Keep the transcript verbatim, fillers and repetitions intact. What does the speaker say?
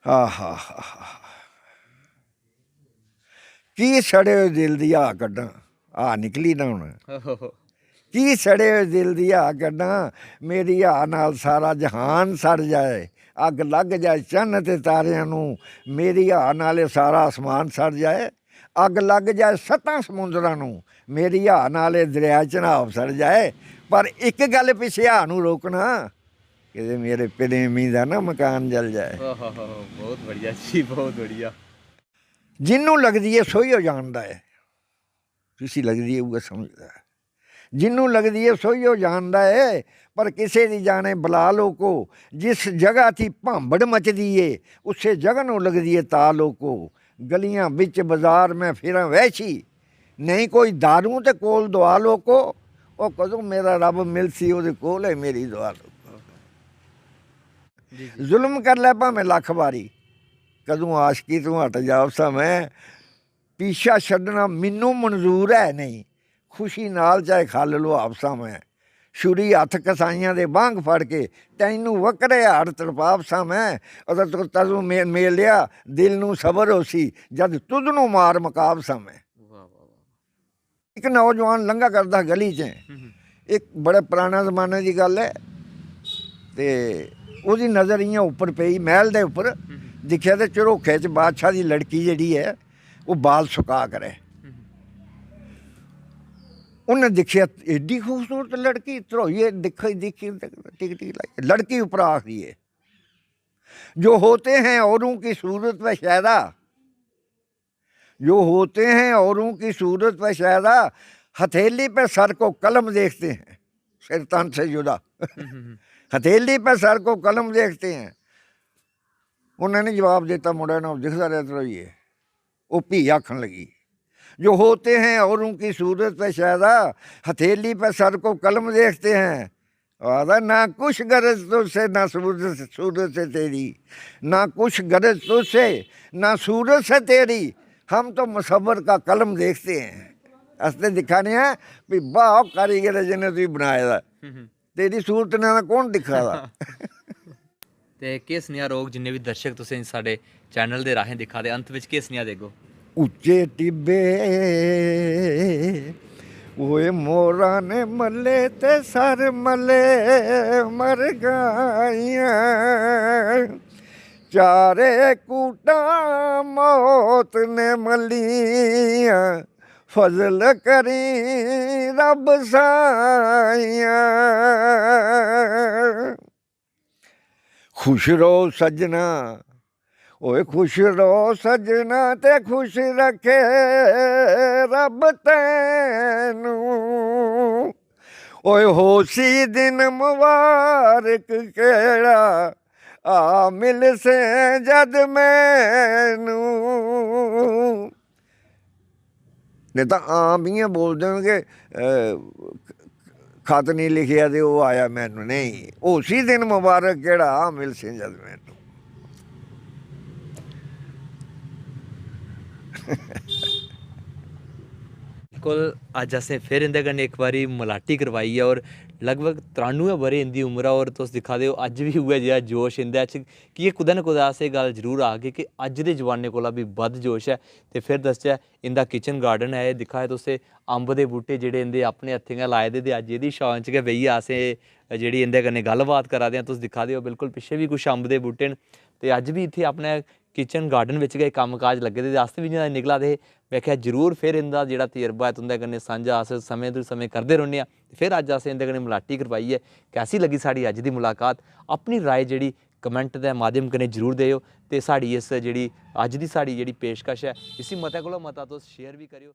आहा हा हा। की सड़े होए दिल दी हा कड्ढां? हा निकली ना हून। ओहो। की सड़े होए दिल दी हा कड्ढां? मेरी हा नाल सारा जहान सड़ जाए। अग्ग लग जाए चन्न ते तारेआं नू, मेरी हा नाल एह् सारा आसमान सड़ जाए। अग्ग लग जाए सत्तां समुंदरां नू, मेरी हा नाल एह् दरेआ चन्हाब सड़ जाए। पर इक गल्ल पिच्छे हा नू रोकना, किते मेरे प्रेमी दा ना मकान जल जाए। ओहो हो, बहुत बढ़िया जी, बहुत बढ़िया। जिन्नू लगदी ऐ सोही ओह् जानदा ऐ, जिसी लगदी ऐ उ'ऐ समझदा ऐ। जिन्नू लगदी ऐ सोही ओह् जानदा ऐ, पर किसे दी जाने बला लोको। जिस जगह थी भांबड़ मचदी ऐ, उस्सै जगह नू लगदी ऐ ता लोको। गलियां बिच बाजार में फिरां वैशी, नेईं कोई दारू ते कोल दुआ लोको। ओ कदूं मेरा रब मिलसी, ओह्दे कोल ऐ मेरी दुआ लोको। जी, जी। जुल्म कर लै भामें लक्ख बारी, कदूं आशकी तूं हट जावसा में। पीछा छड्डना मिन्नू मंजूर ऐ नेईं, खुशी नाल चाहे खल लोआवसा में। छुरी हत्थ कसाइयां दे बांग फड़ के, तैनू वकरे हाड़ तड़पावसा में। अगर तू तदू मे-, मेलेआ दिल नू सबर होसी, जद तुद नू मार मकावसा में। वाह, वाह, वाह। इक नौजवान लंघा करदा गली च, हम्म, हम्म। इक बड़े पराने जमाने दी गल्ल ऐ, ते ओह्दी नज़र इ'यां उप्पर पेई, मैह्ल दे उप्पर। हम्म, हम्म। दिक्खेआ ते झरोखे च बादशाह दी लड़की जेह्ड़ी ऐ, ओह् बाल सुका करै। हम्म। उन्नै दिक्खेआ, एड्डी खूबसूरत लड़की, ध्रोइयै दिक्खी, दिक्खी, टिक टिक लाई। लड़की उप्परा आखदी ऐ, "जो होते हैं औरों की सूरत पे शैदा, जो होते हैं औरों की सूरत पे शैदा, हथेली पे सर को कलम देखते हैं।" सिर तन से जुदा। हम्म, हम्म, हम्म। "हथेली पे सर को कलम देखते हैं।" उन्होंने जवाब दित्ता, मुड़े ने, ओह् दिखदा रेहा ध्रोइयै। ओह् फ्ही आखन लगी, "जो होते हैं औरों की सूरत पे शैदा, हथेली पे सर को कलम देखते हैं।" आखदा, "ना कुछ गरज तुझसे, ना सूरत, सूरत से तेरी, ना कुछ गरज तुझसे, ना सूरत से तेरी, हम तो मुसव्वर का कलम देखते हैं।" अस ते दिक्खा ने आं भी वाह, कारीगर ऐ जिन्नै तुगी बनाए दा। हम्म, हम्म। तेरी सूरत ने तां कौन दिक्खा दा? ते केह् सनेहा रौह्ग जिन्ने बी दर्शक तुसें साढ़े चैनल दे राहें दिक्खा दे, अंत बिच केह् सनेहा देगो? उच्चे टिब्बे ओए मोरां ने मल्ले ते सर मल्ले मरगाइयां, चारे कूटां मौत ने मल्लियां, फजल करी रब साइयां। खुश रहो सज्जना, ओए खुश रहो सज्जना, ते खुश रखे रब तैनू। ओए होसी दिन मुबारक केड़ा, आ मिलसे जद मैनू। नेईं तां आम इ'यां बोलदे न कि, अ, खत निं लिखेआ ते ओह् आया मैनू। नेईं, उसी दिन मुबारक केह्ड़ा, आ मिलसे जद मैनू। बिल्कुल, अज्ज असें फिर इं'दे कन्नै इक बारी मलाटी करवाई ऐ और लगभग त्रानुऐ ब'रे इं'दी उम्र ऐ और तुस दिक्खा दे ओ, अज्ज बी उ'ऐ जेहा जोश इं'दे च कि एह् कुतै ना कुतै अस एह् गल्ल जरूर आखगे कि अज्ज दे जमाने कोला बी बद्ध जोश ऐ। ते फिर दसचै, इं'दा किचन गार्डन ऐ, एह् दिक्खा दे तुस, एह् अम्ब दे बूह्टे जेह्ड़े इं'दे अपने हत्थें गै लाए दे, ते अज्ज एह्दी छां च गै बेहियै असें एह् जेह्ड़ी इं'दे कन्नै गल्लबात करा दे आं। तुस दिक्खा दे ओ, बिल्कुल पिच्छें बी कुछ अम्ब दे बूह्टे न, ते अज्ज बी इत्थै अपने किचन गार्डन बिच गै कम्म काज लग्गे दे, ते अस बी इ'यां निकला दे हे। में आखेआ, "जरूर फिर इं'दा जेह्ड़ा तजर्बा ऐ तुं'दे कन्नै सांझा अस समें दे समें करदे रौह्ने आं।" ते फिर अज्ज असें इं'दे कन्नै मलाटी करवाई ऐ। कैसी लग्गी साढ़ी अज्ज दी मुलाकात? अपनी राय जेह्ड़ी कमैंट दे माध्यम कन्नै जरूर देओ, ते साढ़ी इस जेह्ड़ी अज्ज दी साढ़ी जेह्ड़ी पेशकश ऐ, इसी मते कोला मता तुस शेयर बी करेओ।